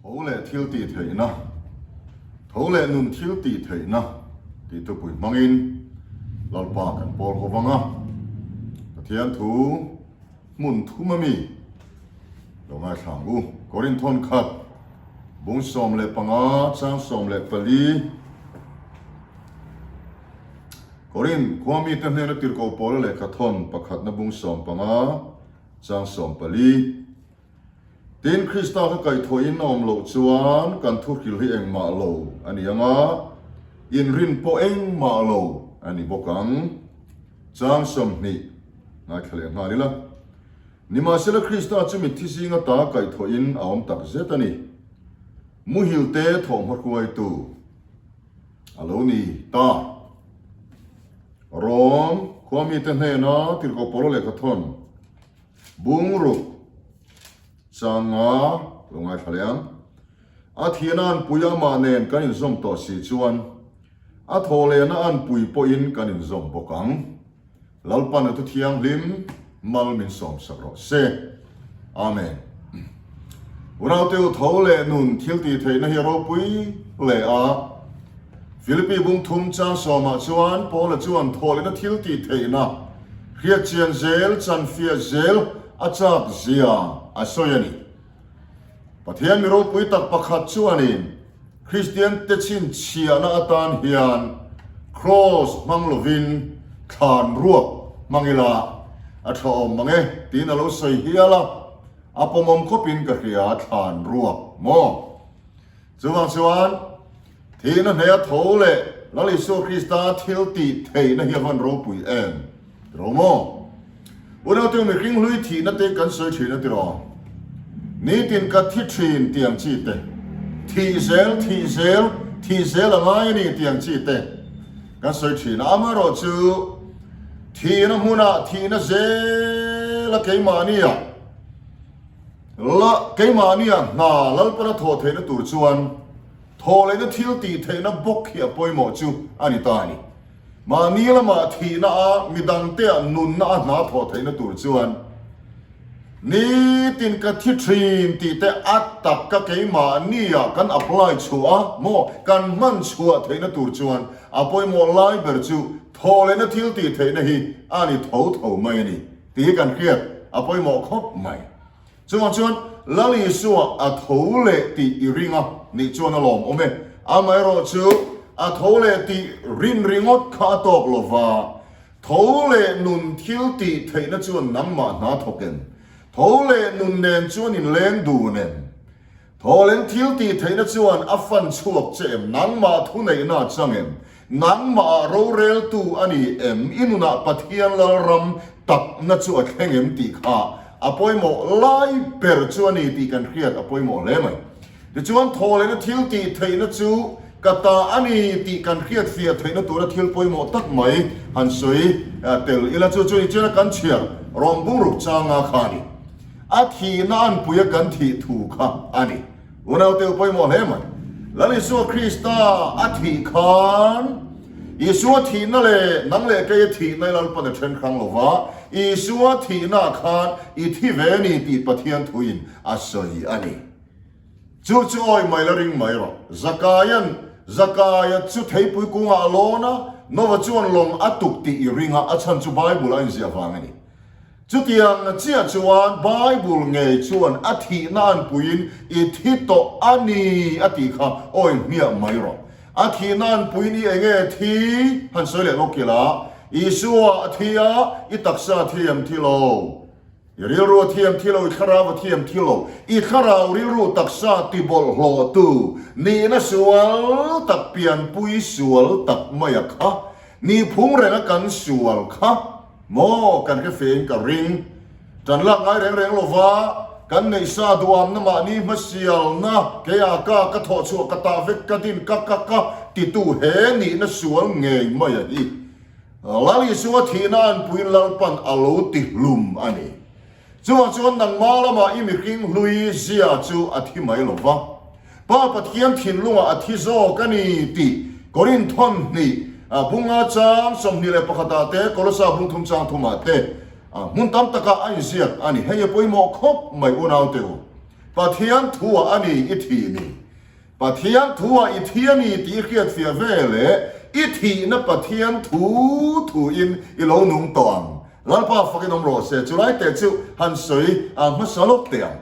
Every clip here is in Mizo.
Tho leh thil tih theihna, Tho leh nun thil tih theihna tih thupui hmangin Lalpa kan pawl ho vang a, Pathian thu hmun thum a mi lo ngaithla ang u. Korinthon khat bung 15 chang 14 Korin khua mite hnena tirhkoh pawla lehkhathawn pakhatna bung 15 chang 14 Tin, Krista kha kaihthawhin a awm loh chuan kan thuhril hi engmah lo a ni ang a, inrin pawh engmah lo a ni bawk ang. Chang 20 ngaithla leh nghal ila. Nimahsela Krista chu mitthi zinga ta kaihthawhin a awm tak zet a ni. Muhilte thawhhma hruaitu a lo ni ta. Rom khua mite hnena tirhkoh Paula lehkhathawn Bungruk changa lo ngaithla leh ang. A thihna anpui amah nen kan inzawm tawh si chuan a thawhlehna anpui pawhin kan inzawm bawk ang. Lalpan a thu thianghlim mal min sawmsak rawh se. Amen. Unaute u tho leh nun thil tih theihna hi a ropui hle a. Philippi bung thum chang sawmah chuan Paula chuan thawhlehna thil tih theihna hriatchian zel, chanfiah zel a chak zia a sawi a ni. Pathian mi ropui tak pakhat chuanin Kristian te chhinchhiahna atan hian Kraws hmang lovin thlan ruak hmang ila a tha awm mang e tiin a lo sawi hial a, a pawmawm khawpin ka hria thlan ruak maw? Chuvang chuan thihna hneia tho leh Lal Isua Krista thil tih theihna hi a van ropui em? Tiraw maw? Unaute mihring hlui thihna te kan sawi thin a tiraw? Nitin ka thi thin tih ang chi te, thih zel, thih zel, thih zel a ngai a ni tih ang chi te kan sawi thin a. Amaherawhchu thihna hmunah thihna zel a keimahnia La, keimahnia hna Lalpana thawh theihna tur chuan thawh lehna thil tih theihna bawk hi a pawimawh chu a ni ta a ni. Mahni lamah thihna a midangtea nunna a hna thawh theihna tur chuan nitin ka thi thin tih te a tak ka keimahnia kan apply chhuah a maw kan hman chhuah theihna tur chuan a pawimawh lai ber chu thawh lehna thil tih theihna hi a ni tho tho mai a ni. Tih hi kan hriat a pawimawh khawp mai. Chuvang chuan Lal Isua a tho leh tih i ring a nih chuan a lawm awm e. Amaherawh chu a tho leh tih rin ringawt kha a tawk lo va, tho leh nun thil tih theihna chuan nangmah hna thawk em? Tho leh nun nen chuan inleng dun em? Thawleng thil tih theihna chuan a fan chhuak che em? Nangmah thuneihna a chang em? Nangmah roreltu a ni em? I nunah Pathian Lalram takna chu a thleng em tih kha a pawimawh lai ber chu a ni tih kan hriat a pawimawh hle mai. Tichuan thawlehna thil tih theihna chu ka ta a ni tih kan hriat fiah theihna tura thil pawimawh tak mai han sawi tel ila chu chu ni chian a kan chhiar rawn bungruk changa kha a ni. A thihna anpuia kan thih thu kha a ni. Unaute u pawimawh hle mai. Lal Isua Krista a thih khan Isua thihna leh nang leh keia thihna i Lalpan a then hrang lo va, Isua thihnaah khan i thi ve ni tih Pathian thuin a sawi a ni. Chu chu awi mai la ring mai rawh. Zakaia'n Zakaia chu theipui kungah a lawn a, Nova chuan lawng a tuk tih i ring a, a chhan chu Bible a inziah vang a ni. Chutiang chiah chuan Bible ngei chuan a thihna anpuiin i thi tawh a ni a tih kha awi hmiah mai rawh. A thihna anpuiin i enge thi han sawi leh lawk ila, Isua a thi a, i taksa a thi em thi lo, i rilru a thi em thi lo, i thlarau a thi em thi lo, i thlarau rilru taksa ti bawlhhlawhtu nihna sual tak pianpui sual tak mai a kha, nihphung renga kan sual kha. Maw, kan hre fein ka ring. Ṭan lak ngai reng reng lova, kan neihsa duamna mahni hmasialna keia ka ka thawh chhuah ka tah vek ka din ka ka ka titu he nihna sual ngei mai a hi. Lal Isua thihna anpuiin Lalpan a lo ti hlum a ni. Chuvang chuan nangma lamah i mihring hlui zia chu a thi mai lo va, Pa Pathian thinlungah a thi zawk a ni tih Korinthon hnih bunga chang 21 ah te, Kolosa bung thum chang thumah te hmun tam takah a inziak a ni. Hei a pawimawh khawp mai unaute u. Pathian thu-ah a ni i thih ni. Pathian thu-ah i thi a ni tih i hriatfiah ve leh i thihna Pathian thu thu-in i lo nung tawh ang. Lalpa fakin awm rawh se, chulai teh chu han sawi a hmasa lawk teh ang.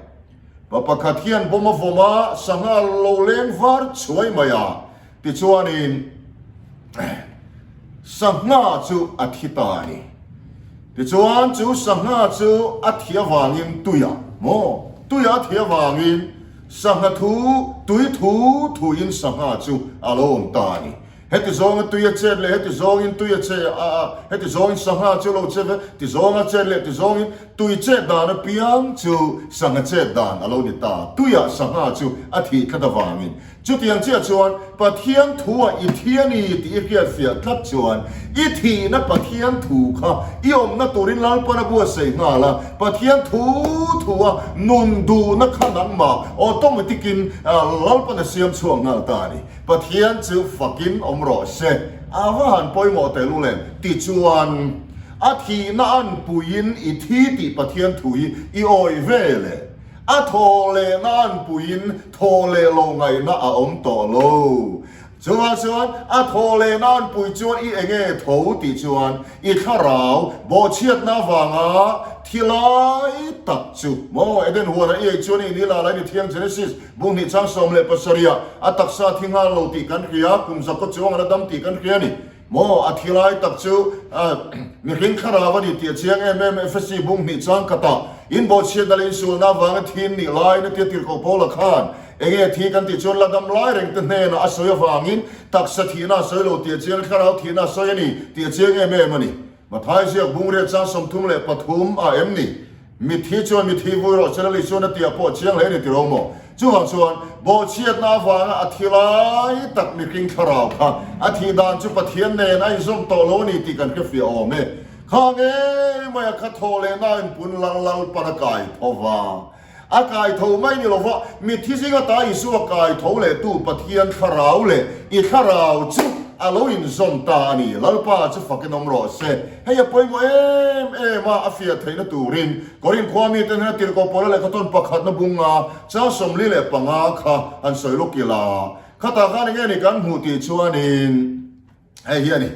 Pa pakhat hian bawm a vawm a, sangha lo leng var chhuai mai a, tichuanin sangha chu a thi ta a ni. Tichuan chu sangha chu a thi avangin tuiah maw? Tuiah a thi avangin sangha thu, tui thu thuin sangha chu a lo awm ta a ni. Heti zawnga tui a chet leh heti zawngin tui a che a, heti zawngin sangha chu lo che ve, ti zawnga chet leh ti zawngin tui chet dan apiang chu sangha chet dan a lo ni ta. Tuiah sangha chu a thih tlat avangin chutiang chiah chuan Pathian thua i thi a ni tih i hriatfiah tlat chuan i thihna Pathian thu kha i awmna turin Lalpan a buatsaih nghal a, Pathian thu thua nun duhna kha nangmah automatic-in Lalpan a siam chhuak nghal ta a ni. Pathian chu fakin awm rawh se, a va han pawimawh teh lu lem tichuan a thihna an puiin i thi tih Pathian thu hi i awih ve le, a thaw lehna an puiin thaw leh lo ngaihna a awm tawh lo. Chuvang chuan a thaw lehna an pui chuan i enge tho tih chuan i thlarau bawhchhiatna avanga thi lai tak chu maw Eden huanah i ei chuan i inila lai ni thiang Genesis Bunghnih chang 17 ah a taksa thi nghal lo tih kan hria, kum zakhaw chuang a la dam tih kan hria a ni. Maw, a thi lai tak chu mihring thlarau a ni tih a chiang em em Efesi bunghnih chang khatah inbawhchhiatna leh insualna avanga thin nih laiin a tia tirhkoh Paula khan enge thi kan tih chuan la dam lai reng te hnenah a sawi avangin taksa thihna a sawi lo tih a chiang, thlarau thihna a sawi a ni tih a chiang em em a ni. Mathai ziak bungriat chang 33 ah em ni? Mithi chuan mithi vui rawh che Lali chuan a tia pawh chiang hle a ni tiro maw? Chuvang chuan bawhchhiatna avanga a thi lai tak mihring thlarau kha a thih dan chu Pathian nen a inzawm tawh lo a ni tih kan hrefiah awm e. Kha ngei mai a kha thaw lehna a inpun lal Lalpan a kai tho va. A kai tho mai ni lova, mitthi zinga ta Isua kai tho lehtu Pathian thlarau leh i thlarau chu a lo inzawm ta a ni. Lalpa chu fakin awm rawh se. Hei a pawimawh em em a, a fiah theihna turin Korin khua mite hnena tirhkoh Paula lehkhathawn pakhatna bunga chang 45 kha han sawi lawk ila. Khatah khan enge ni kan hmuh tih chuanin hei hi a ni,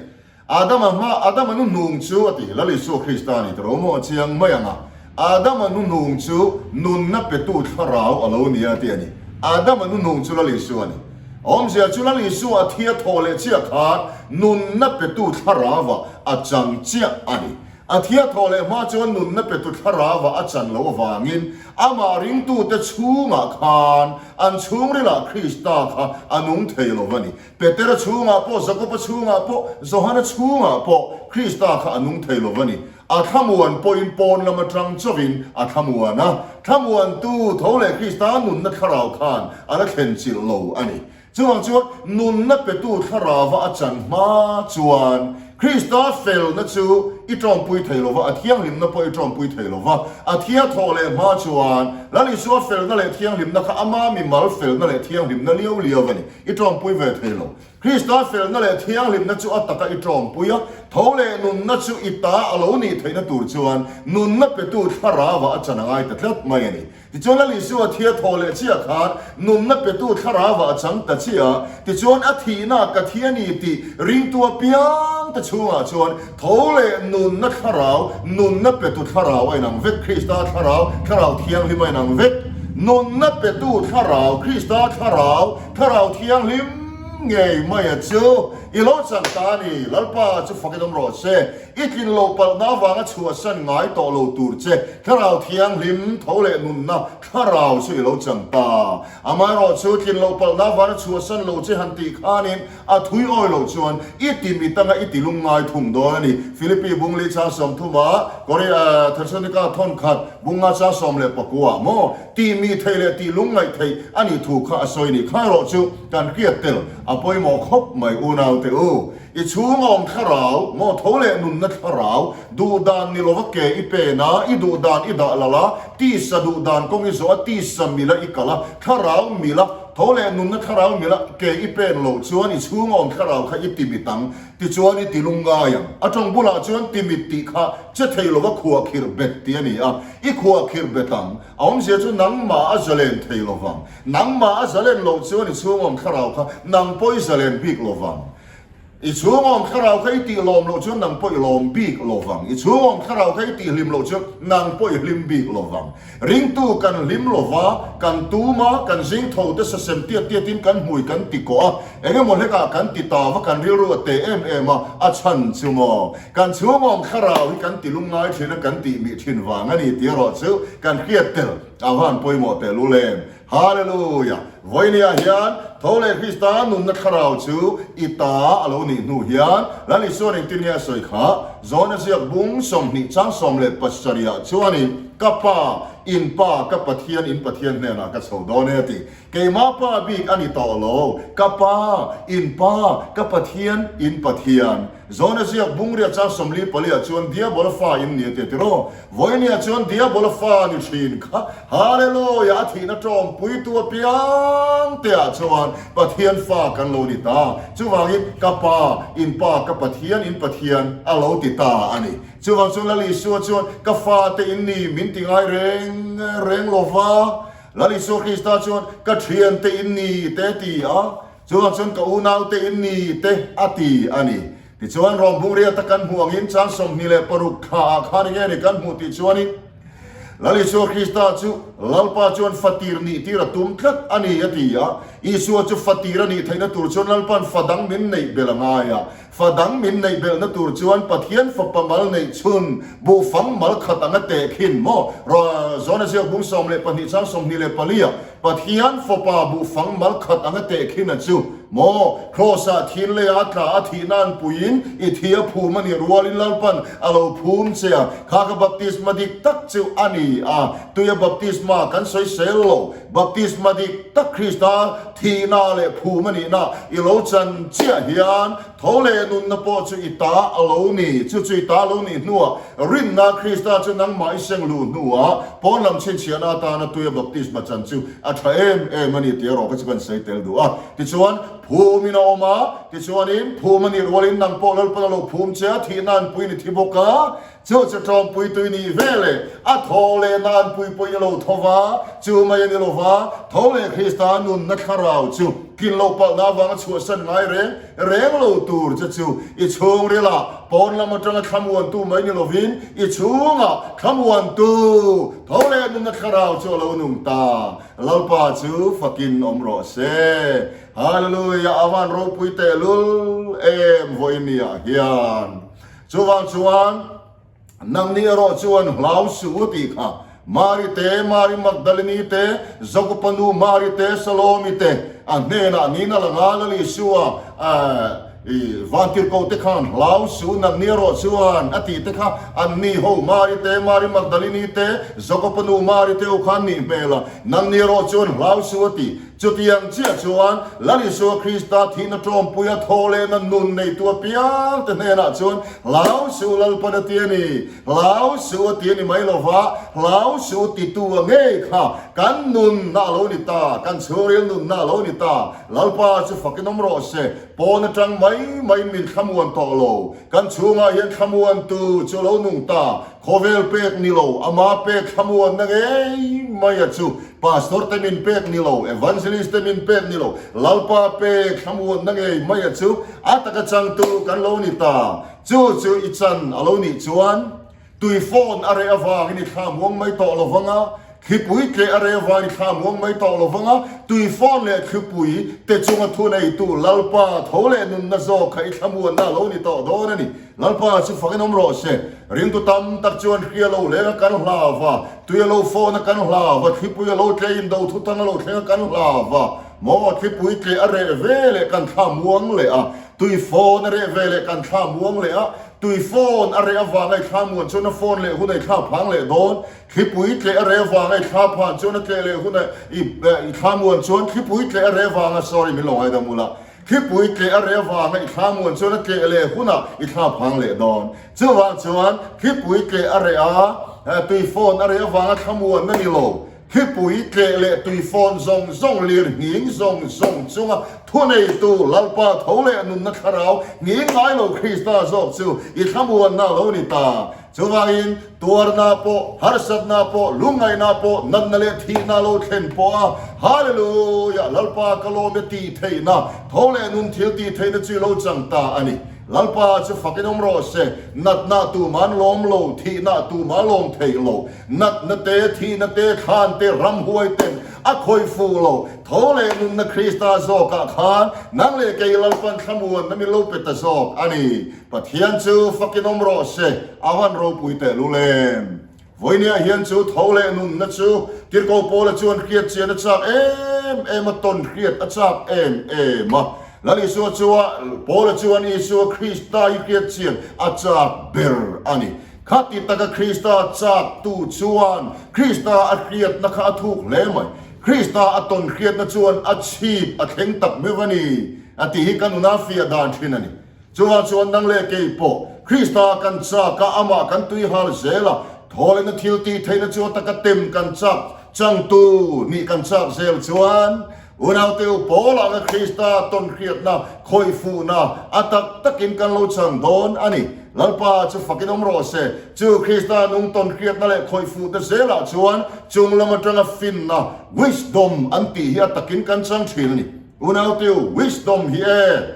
Adama hma, Adama nu hnung chu a ti, Lal Isua Krista a ni tawh lo maw a chiang mai ang a, Adama nu hnung chu nunna petu thlarau a lo ni a ti a ni. Adama nu hnung chu Lal Isua a ni. Awmzia chu Lal Isua a thi a thawh leh chiah khan nunna petu thlarauah a chang chiah a ni. A thi a thawh leh hma chuan nunna petu thlarauah a chan loh avangin amah ringtute chhungah khan an chhungrilah Krista kha a nung thei lo a ni. Petera chhungah pawh, Jakoba chhungah pawh, Johana chhungah pawh Krista kha a nung thei lo a ni. A thlamuan pawhin pawn lam atang chauhin a thlamuan a, thlamuantu tho leh Krista nunna thlarau khan a la thlen chilh lo a ni. Chuvang chuan nunna petu thlarauva a chan hma chuan Krista felna chu i tawmpui thei lo va, a thianghlimna pawh i tawmpui thei lo va. A thia thawh leh hma chuan Lal Isua felna leh thianghlimna kha ama mimal felna leh thianghlimna liau liau a ni, i tawmpui ve thei lo. Krista felna leh thianghlimna chu a taka i tawmpui a, tho leh nunna chu i ta a lo nih theihna tur chuan nunna petu thlarauah a chan a ngai ta tlat mai a ni. Tichuan Lal Isua thia thaw leh chiah khan nunna petu thlarauah a chang ta chiah a, tichuan a thihna ka thi a ni tih ringtu apiang te chhungah chuan tho leh nunna thlarau, nunna petu thlarau a inang vek, Krista thlarau, thlarau thianghlim a inang vek, nunna petu thlarau, Krista thlarau, thlarau thianghlim. Ngei mai a chu i lo chang ta a ni, Lalpa chu fakin awm rawh se. I tlin lo palhna avanga chhuahsan ngai tawh lo tur che Thlarau Thianghlim tho leh nunna Thlarau chu i lo chang ta. Amaherawh chu tlin lo palhna avanga chhuahsan lo che han tih khanin a thui awi loh chuan i ti mit anga i ti lungngai thung dawn a ni. Philippi bungli chang 30 ah, Kori Thessalonika thawn khat bunga chang 19 ah maw? Tih mi theih leh tih lungngaih theih a nih thu kha a sawi ni. Kha erawh chu kan hriat tel a pawimawh khawp mai unau te. te u, i chhunga awm thlarau, maw tho leh nunna thlarau, duh dan ni lova ke i pen a, i duh dan i dah lal a, tisa duh dan kawng i zawh a, tisa mila i kal a, thlarau mila, tho leh nunna thlarau mila ke i pen loh chuan i chhunga awm thlarau kha i timit ang, tichuan i ti lungngai ang. A tawng bulah chuan timit tih kha che thei lova khuahkhirh bet tih a ni a, i khuahkhirh bet ang. A awmzia chu nangmah a zalen thei lovang. Nangmah a zalen loh chuan i chhungawm thlarau kha nang pawh i zalen bik lovang. I chhungawm thlarau kha i tih lawm loh chuan nang pawh i lawm bik lovang. I chhungawm thlarau kha i tih hlim loh chuan nang pawh i hlim bik lovang. Ringtu kan hlim lova, kan tum a, kan zing tho te sasem tiat tiatin kan hmui kan ti kawh a, eng emaw hlekah kan ti ta va kan rilru a teh em em a, a chhan chu maw? Kan chhungawm thlarau hi kan ti lungngai thin a, kan tih mih thin vang a ni tih erawh chu kan hriat tel a van pawimawh teh lul em. Hallelujah! Vawinia hian tho leh Krista nunna thlarau chu i ta a lo nih hnu hian Lal Isuan engtin nge a sawi kha? Zawna ziak bung 20 chang 17 ah chuanin Ka Pa, in Pa, ka Pathian, in Pathian hnenah ka chho dawn e a ti. Keimah pa bik a ni tawh lo, ka pa, in pa, ka Pathian, in Pathian. Zawna ziak bungria chang 44 ah chuan Diabola fa in ni a ti a ti rawh. Vawinia chuan Diabola fa ni thin kha Hallelujah a thihna tawngpuitu apiang te ah chuan Pathian fa kan lo ni ta. Chuvangin ka pa, in pa, ka Pathian, in Pathian a lo ti ta a ni. Chuvang chuan Lal Isua chuan ka fa te in ni min ti ngai reng reng lova. Lal Isua Krista chuan, Ka thiante in ni te ti a, chuvang chuan ka unaute in ni te a ti a ni. Tichuan Rom bungriata kan hmuh angin chang 26 thla ah khan enge ni kan hmuh tih chuanin Lal Isua Krista chu Lalpa chuan fatir nih tir a tum tlat a ni a ti a. Isua chu fatir a nih theihna tur chuan Lalpa'n fa dang min neih belh a ngai a. Fa dang min neih belhna tur chuan Pathian fapa mal neih chhun buhfang mal khat anga teh khin maw? Rawh Zona ziak bung 12 chang 24 ah Pathian fapa buhfang mal khat anga teh khin a chu maw? Kraws-ah thin leiah a tla a thihna an puiin i thi a phum a nih rualin Lalpan a lo phum che a, kha ka baptisma dik tak chu a ni a, tuia baptisma kan sawisel lo. Baptisma dik tak Krista thihna leh phum a nihna i lo chan chiah hian tho leh nunna pawh chu i ta a lo ni. Chu chu i ta a lo nih hnuah rinna Krista chu nangmah i seng luh hnuah pawn lam chhinchhiahna atana tuia baptisma chan chu a tha em em a ni tih erawh kha chu kan sawi tel duh a. Tichuan, phumin a awm a, tichuanin phum a nih rualin nang pawh Lalpan a lo phum che a, thihna an pui ni thi bawk a. Chu chu ṭawngpui tui nih ve leh a thaw leh na an pui pawhin a lo tho va, chu mai a ni lo va, tho leh Krista nunna thlarau chu tlin loh palhna avanga chhuahsan ngai reng reng lo tur che chu i chhungrilah pawn lam atanga thlamuantu mai ni lovin i chhungah thlamuantu tho leh nunna thlarau chu a lo nung ta. Lalpa chu fakin awm rawh se. Hallelujah! A van ropui tehlul em vawinia hian. Chuvang chuan, Nangni erawh chuan hlau suh u tih kha Mari te, Mari Magdalini te, Jakopa nu Mari te, Salomi te, a hnenah niin a lang a, Lal Isua i vantirhkoh te khan hlau suh u, nangni erawh chuan a tih te kha anni ho Mari te, Mari Magdalini te, Jakopa nu Mari te ho kha an nih hmel a, nangni erawh chuan hlau suh u a ti. Chutiang chiah chuan Lal Isua Krista thihna tawmpuia thaw lehna nun neitu apiang te hnenah chuan Hlau suh Lalpan a ti a ni, hlau suh a ti a ni mai lova, hlau suh titu a ngei kha kan nunna a lo ni ta, kan chhungril nunna a lo ni ta. Lalpa chu fakin awm rawh se, pawn atang mai maiin min thlamuan tawh lo, kan chhungah hian thlamuantu chu a lo nung ta. Khawvel pek ni lo, ama pek thlamuanna ngei mai a chu. Pastor te min pek ni lo, Evangelist te min pek ni lo, Lalpa pek thlamuanna ngei mai a chu. A taka changtu kan lo ni ta. Chu chu i chan a lo nih chuan tui phone a reh avangin i thla muang mai tawh lo vang a, thlipui tleh a reh avangin i thla muang mai tawh lo vang a, tui phone leh thlipui te chunga thuneitu Lalpa tho leh nunna zawk kha i thlamuanna a lo ni tawh dawn a ni. Lalpa chu fakin awm rawh se. Ringtu tam tak chuan hria lo leng a kan hlau va, tui a lo fawn a kan hlau va, thlipui a lo tleh in do thuthang a lo thleng a kan hlau va, maw thlipui tleh a reh ve leh kan thla muang leh a, tui fawn a reh ve leh kan thla muang leh a, tui fawn a reh avanga i thla muan chuan a fawn leh hun a i thla phang leh dawn, thlipui tleh a reh avanga i thla phan chuan a tleh leh hun a i thla muan chuan thlipui tleh a reh avanga, sorry min lo ngaidam ula. Thlipui tleh a reh avanga i thla muan chuan a tleh leh hunah i thla phang leh dawn. Chuvang chuan thlipui tleh a reh a, tui fawn a reh avanga thla muan a ni lo. Thlipui tleh leh tui fawn zawng zawng lir nghing zawng zawng chunga thuneitu Lalpa tho leh nunna thlarau nghing ngai lo Krista zawk chu i thla muanna a lo ni ta. Chuvangin, tuarna pawh, harsatna pawh, lungngaihna pawh, natna leh thihna lo thlen pawh a, Hallelujah! Lalpa ka lawm e tih theihna, tho leh nun thil tih theihna chu i lo chang ta a ni. Lalpa chu fakin awm rawh se, natna tuman lawm lo, thihna tuma lawm theih lo, natna te, thihna te, thlan te, ramhuai ten a khawih fuh lo, tho leh nunna Krista zawkah khan nang leh kei Lalpan thlamuanna min lo pe ta zawk a ni. Pathian chu fakin awm rawh se, a van ropui teh lul em? Vawinia hian chu tho leh nunna chu Tirhkoh Paula chuan hriat chian a chak em em a, tawn hriat a chak em em a. Lal Isua chua Paula chuan Isua Krista hi hriat chian a chak ber a ni. Khati taka Krista chak tu chuan Krista a hriatna kha a thuk hle mai. Krista a tawn hriatna chuan a chhip a thleng tak meuh a ni, a tih hi ka nuna fiah dan thin a ni. Chuvang chuan nang leh kei pawh Krista kan chak a, amah kan tui hal zel a, thawlehna thil tih theihna chu a taka tem kan chak changtu nih kan chak zel chuan unaute u pawl anga Krista tawnhriatna, khawihfuhna a tak takin kan lo chang dawn a ni. Lalpa chu fakin awm rawh se. Chu Krista nung tawnhriatna leh khawihfuhte zelah chuan chung lam atanga finna, wisdom, an tih hi a takin kan chang thin a ni. Unaute u, wisdom hi e!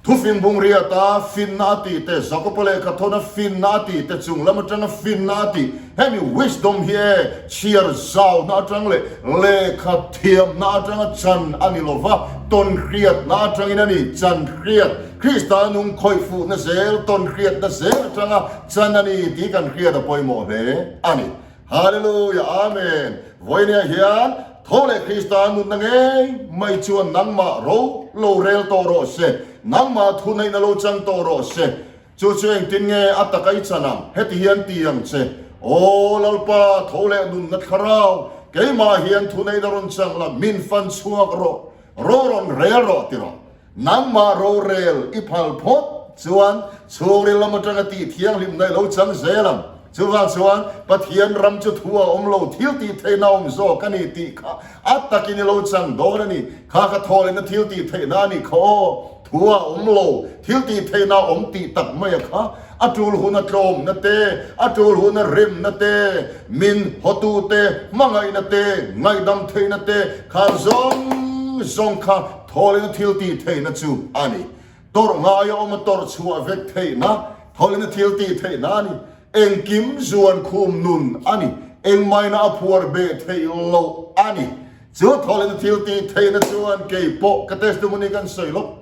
Thufing bungriata finna a tih te, Jakopa lehkha thawna finna a tih te, chung lam atanga finna a tih, hemi wisdom hi e chhiar zauna atang leh lehkha thiamna atanga chan a ni lova, tawnhriatna atangin a ni, chan hriat, Krista nung khawih fuhna zel, tawnhriatna zel atanga chan a ni tih kan hriat a pawimawh hle a ni. Hallelujah Amen Vawinia hian tho leh Krista nunna ngei mai chuan nangmah ro lo rel tawh rawh se, nangmah thuneihna lo chang tawh rawh se. Chu chu engtin nge a taka i chan ang? Heti hian ti ang che, Aw Lalpa, tho leh nunna thlarau, keimah hian thuneihna rawn chang la, min fan chhuak rawh, ro rawn rel rawh ti rawh. Nangmah rorel i phal phawt chuan chhungril lam atanga tih thianghlimna i lo chang zel ang. Chuvang chuan Pathian ram chu thu a awm lo, thil tih theihna a awm zawk a ni tih kha a takin i lo chang dawn a ni. Kha ka thawhlehna thil tih theihna a nih kha aw, thu a awm lo, thil tih theihna a awm tih tak mai a kha. A tul huna tlawmna te, a tul huna remna te, min hawtu te, hmangaihna te, ngaihdam theihna te, khan zawng zawng kha Thawlehna thil tih theihna chu a ni. Tawrh ngaia awm a tawrh chhuah vek theihna, thawlehna thil tih theihna a ni. Engkim zuan khum nun a ni. Engmaina a phuar beh theih loh a ni. Chu thawlehna thil tih theihna chuan kei pawh ka testimony kan sawi lawk.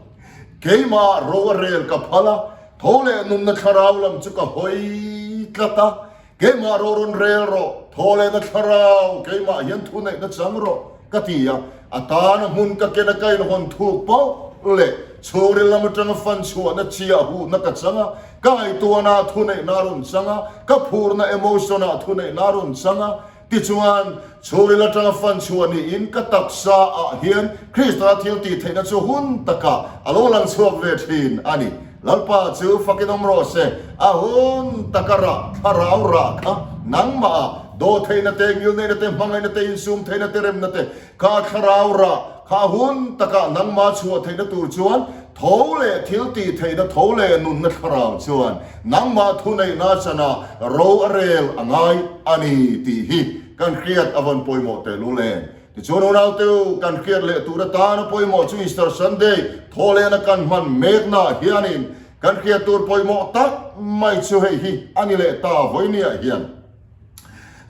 Keimah ro a rel ka phal a, tho leh nunna thlarau lam chu ka hawi tlat a. Keimah ro rawn rel rawh, thaw lehna thlarau, keimah hian thu neihna chang rawh, ka ti a. A tana hmun ka ken a ka inhawn thuk pauh leh chhungril lam atanga fan chhuahna chiah huhna ka chang a, ka ngaihtuahna thu neihna a rawn chang a, ka phurna emotion ah thu neihna a rawn chang a. Tichuan, chhungril atanga fan chhuah niin ka taksa ah hian Krista thil tih theihna chu hun takah a lo lang chhuak ve thin a ni. Lalpa chu fakin awm rawh se, a hun taka rah, thlarau rah kha nangmah ah daw theihna te, ngilneihna te, hmangaihna te, insum theihna te, remna te kha thlarau rah kha a hun takah nangmah chhuah theihna tur chuan tho leh thil tih theihna tho leh nunna thlarau chuan nangmah thuneihna chanah ro a rel a ngai a ni tih hi kan hriat a vawn pawimawh tehlul em? Tichuan unaute u, kan hriat leh tur atana pawimawh chu Easter Sunday thawhlehna kan hman meknaah hianin kan hriat tur pawimawh tak mai chu hei hi a ni leh ta vawinia hian.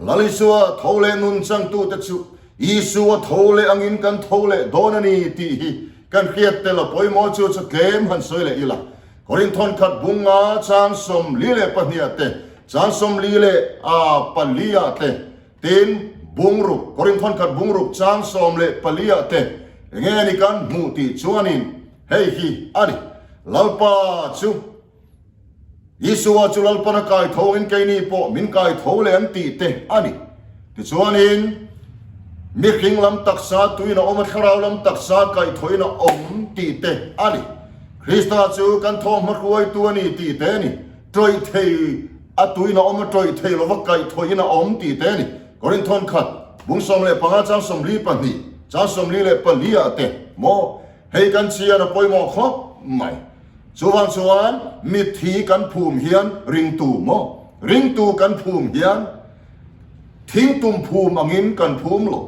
Lal Isua tho leh nun changtute chu Isua tho leh angin kan tho leh dawn a ni tih hi kan hriat tel a pawimawh chu chu tlem han sawi leh ila. Korinthon khat bunga chang 42 te, chang 44 ah te, Tin, bungruk, Korinthon khat bungruk chang 14 ah te enge ni kan hmuh tih chuanin hei hi a ni, Lalpa chu Isua chu Lalpan a kai tho angin keini pawh min kai tho leh an tih te a ni. Tichuanin. Mihring lam taksa tuin a awm a, thlarau lam taksa kaihthawhin a awm tih te a ni. Krista chu kan thawhhma hruaitu a ni tih te a ni. Tawih thei a tuin a awm a, tawih thei lova kaihthawhin a awm tih te a ni. Korinthon khat, bung 15 chang 42, chang 44 ah te maw hei kan chian a pawimawh khawp mai. Chuvang chuan mitthi kan phum hian ringtu maw ringtu kan phum hian Thingtum phum angin kan phum lo,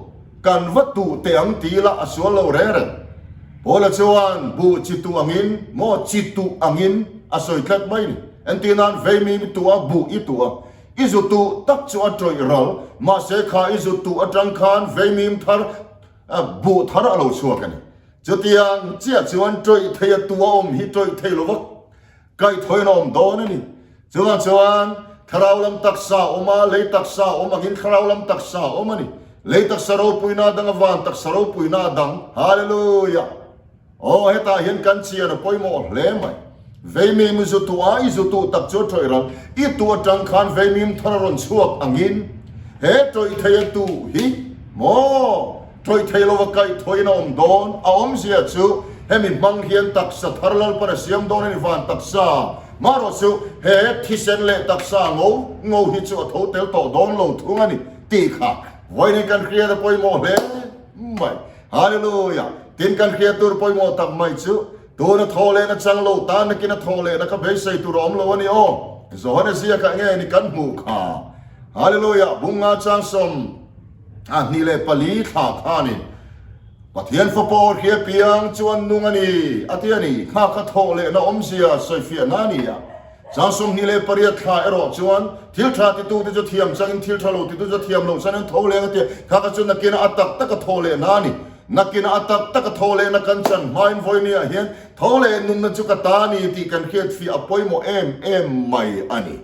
kan va tuh teh ang ti ila a sual lo reng reng. Paula chuan buh chi tuh angin maw chi tuh angin a sawi tlat mai ni. Entir nan veimim tuh a buh i tuh a, i zu tuh tak chu a tawih ral, mahse kha i zu tuh atang khan veimim thar buh thar a lo chhuak a ni. Chutiang chiah chuan tawih thei a tuh a awm hi tawih thei lo vak. Kaihthawin a awm dawn a ni. Chuvang chuan thlarau lam taksa a awm a, lei taksa a awm angin thlarau lam taksa a awm a ni. Lei taksa ropuina a dang a, van taksa ropuina a dang. Hallelujah! Aw, hetah hian kan chian a pawimawh hle mai. Veimim i zu tuh a, i zu tuh tak chu a tawih ral. I tuh atang khan veimim thar a rawn chhuak angin he tawih thei a tuh hi maw? Tawih thei lova kaihthawhin a awm dawn. A awmzia chu hemi hmang hian taksa thar Lalpan a siam dawn a ni van taksa. Marawh chu he thisen leh taksa ngo ngo hi chu a tho tel tawh dawn lo thung a ni tih kha vawiin kan hriat a pawimawh hle mai. Hallelujah! Tin kan hriat tur pawimawh tak mai chu tuna thaw lehna chang lo tan nakin a thaw lehna kha beisei tur a awm lo a ni aw. Johana ziakah nge ni kan hmuh kha. Hallelujah! Bunga changsawm. A 24 thla khanin Pathian Fapa aw hria piang chuan nung a ni, a ti a ni. Kha kha thawh lehna awmzia sawifiahna a ni a. Chang 28 thla erawh chuan thil tha titute chu thiam changin thil tha lo titu chu thiam loh chuan an tho leng a ti a. Kha kha chu nakinah a tak taka thawh lehna a ni. Nakinah a tak taka thawh lehna kan chan hmain vawinia hian tho leh nunna chu ka ta a ni tih kan hriatfiah a pawimawh em em mai a ni.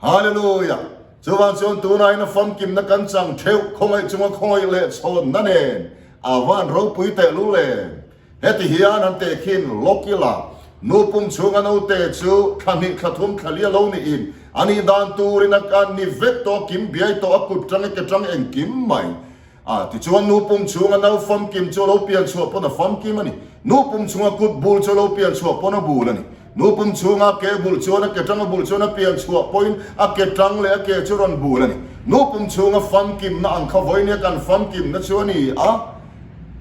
Hallelujah! Chuvang chuan tunaiin a famkimna kan chang theuh, khawngaih chunga khawngaih leh chhawnna nen a van ropui teh lul em? Heti hian han tehkhin lawk ila, nu pum chhunga naute chu thla hnih, thla thum, thla li a lo niin a nih dan turin a kan ni vek tawh, a kim biai tawh, a kut tang, a ke tang engkim mai. A, tichuan nu pum chhunga nau famkim chu a lo pian chhuah pawn a famkim a ni. Nu pum chhunga kut bul chu a lo pian chhuah pawn a bul a ni. Nu pum chhunga ke bul chuan a ke tang a bul chuan a pian chhuah pawhin a ke tang leh a ke chu rawn bul a ni. Nu pum chhunga famkimna ang kha vawinia kan famkimna chu a ni a.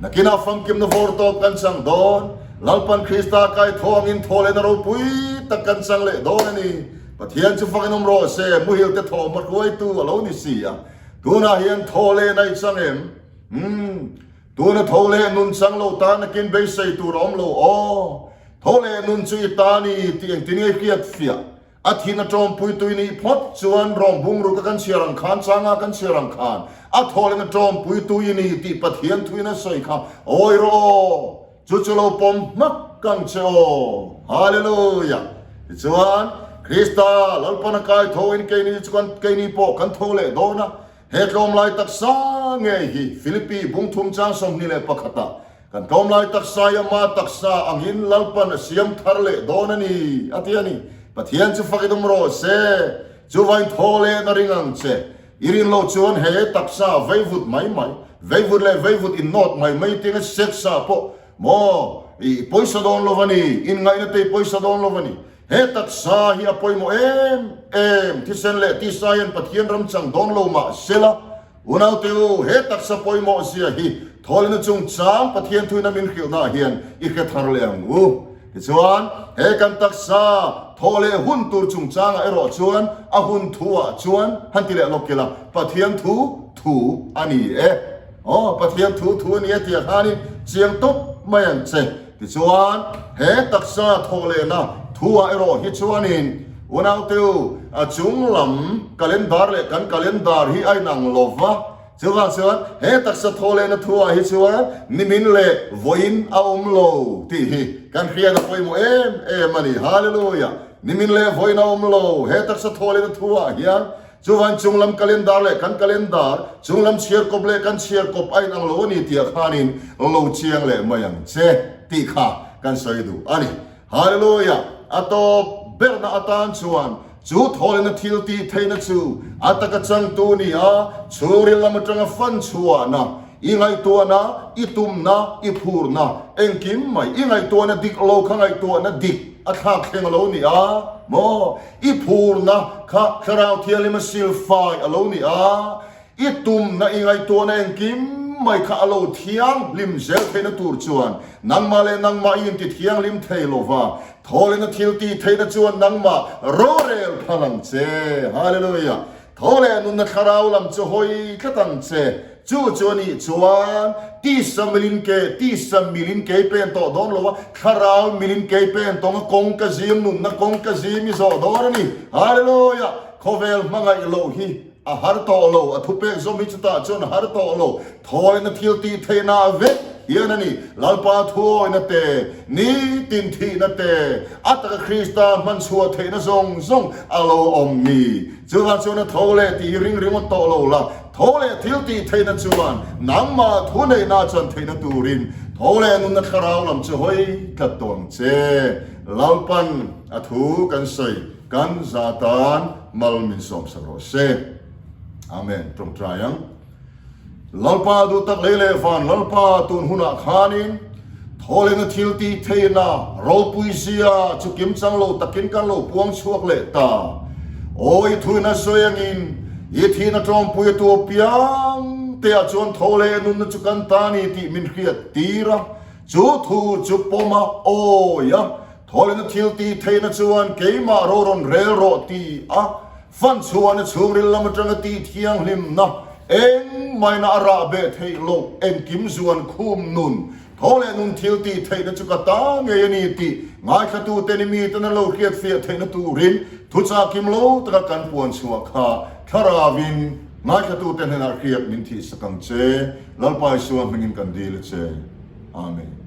Nakinah famkimna vawr tawp kan chang dawn. Lalpan Krista kai thaw angin thaw lehna ropui tak kan chang leh dawn a ni. Pathian chu fakin awm rawh se, muhil te thawhhma hruaitu a lo ni si a. Tunah hian thaw leh naih chang em? Umm, tuna tho leh nun chang lo tan nakin beisei tur a awm lo aw. Tho leh nun chu i ta ni tih engtin nge hriat fiah? A thin a tawmpui tui nih phawt chuan rawng bungruk a kan chhiar ang khan, changa kan chhiar ang khan a thaw leh na tawmpui tui i ni tih Pathian thuin a sawi kha awi rawh aw. Chu chu lo pawm hmak ang che aw. Hallelujah! Tichuan, Krista Lalpan a kai tho in keini chu kan keini pawh kan tho leh dawn a. He tlawmlai taksa ngei hi Philippi bungthum chang 21 ah kan tlawmlai taksa hi ama taksa angin Lalpan a siam thar leh dawn a ni, a ti a ni. Pathian chu fak i dum rawh se. Chuvain thaw leh na ring ang che. I rin loh chuan he taksa veivut mai mai, veivut leh veivut innawt mai mai tinga sex ah pawh maw i pawisa dawn lo a ni, inngaihna te i pawisa dawn lo a ni. He taksa hi a pawimawh em em, thisen leh tisa hian Pathian ram chang dawn lo mah sela, Unaute u, he taksa pawimawh zia hi thawlina chungchang Pathian thuina min hrilhnaah hian i hre thar leh ang u. Tichuan, he kan taksa thawh leh hun tur chungchangah erawh chuan a hun thuah chuan han ti leh lawk ila, Pathian thu thu a ni e. Aw, Pathian thu thu a ni e tih ah khanin chiang tawp mai ang che. Tichuan, he taksa thawh lehna thuah erawh hi chuanin unaute u, a chung lam calendar leh kan calendar hi a inang lo va. Chuvang chuan he taksa thaw lehna thuah hi chuan nimin leh vawiin a awm lo tih hi kan hriat a pawimawh em em a ni. Hallelujah! Nimin leh vawiin a awm lo he taksa thaw lehna thuah hian. Chuvang chunglam calendar leh kan calendar, chunglam chhiarkawp leh kan chhiarkawp a inang lo a ni tih ah khanin lo chiang leh mai ang che tih kha kan sawi duh a ni. Hallelujah! A tawp berna atan chuan Chu thawlina thil tih theihna chu a taka changtu ni a, chhungril lam atanga fan chhuahna. I ngaihtuahna, i tumna, i phurna, engkim mai i ngaihtuahna dik lo kha ngaihtuahna dik a thlak thleng a lo ni a maw? I phurna kha Thlarau Thianghlim a silfai a lo ni a, i tumna, i ngaihtuahna engkim mai kha a lo thianghlim zel theihna tur chuan nangmah leh nangmah i inti thianghlim thei lo va, thawlehna thil tih theihna chuan nangmah rorel phal ang che. Hallelujah! Tho leh nunna thlarau lam chu hawi tlat ang che. Chu chu a nih chuan tisa milin ke tisa milin kei pen tawh dawn lo a, thlarau milin kei pen tawng a kawng ka zim nunna kawng ka zim i zawh dawn a ni. Hallelujah! Khawvel hmangaih loh hi a har tawh lo, a thupek zawm hi chutah chuan a har tawh lo. Thawina thil tih theihna vek hian a ni. Lalpa thuawina te, nitin thihna te, a taka Krista hman chhuah theihna zawng zawng a lo awm ni. Chuvang chuan a tho leh tih hi ring ringawt tawh lo la, tho leh thil tih theihna chuan nangmah thuneihna chuan theihna turin tho leh nunna thlarau lam chu hawi tlat tawh ang che. Lalpan a thu kan sawi kan za tan mal min sawmsak rawh se. Amen. Tawngtai ang. Lalpa duh tak lei leh van Lalpa tun hunah khanin thawlena thil tih theihna ropui zia chu kim chang lo takin kan lo puang chhuak leh ta. Aw i thuina sawi angin i thihna tawngpui a tu apiang te ah chuan tho leh nunna chu kan ta ni tih min hriat tir a, chu thu chu pawm a awi a, thawlena thil tih theihna chuan keimah ro rawn rel rawh ti a, Fan chhuahna chhungril lam atanga tih thianghlimna engmahina a rah beh theih loh engkim zuan khum nun, tho leh nun thil tih theihna chu ka ta ngei a ni tih ngaithlatute ni miten an lo hriatfiah theihna turin thuchah kim lo taka kan puan chhuah kha Thlaravin ngaithlatute hnenah hriat min thihsak ang che. Lalpa Isua hmingin kan dil a che. Amen.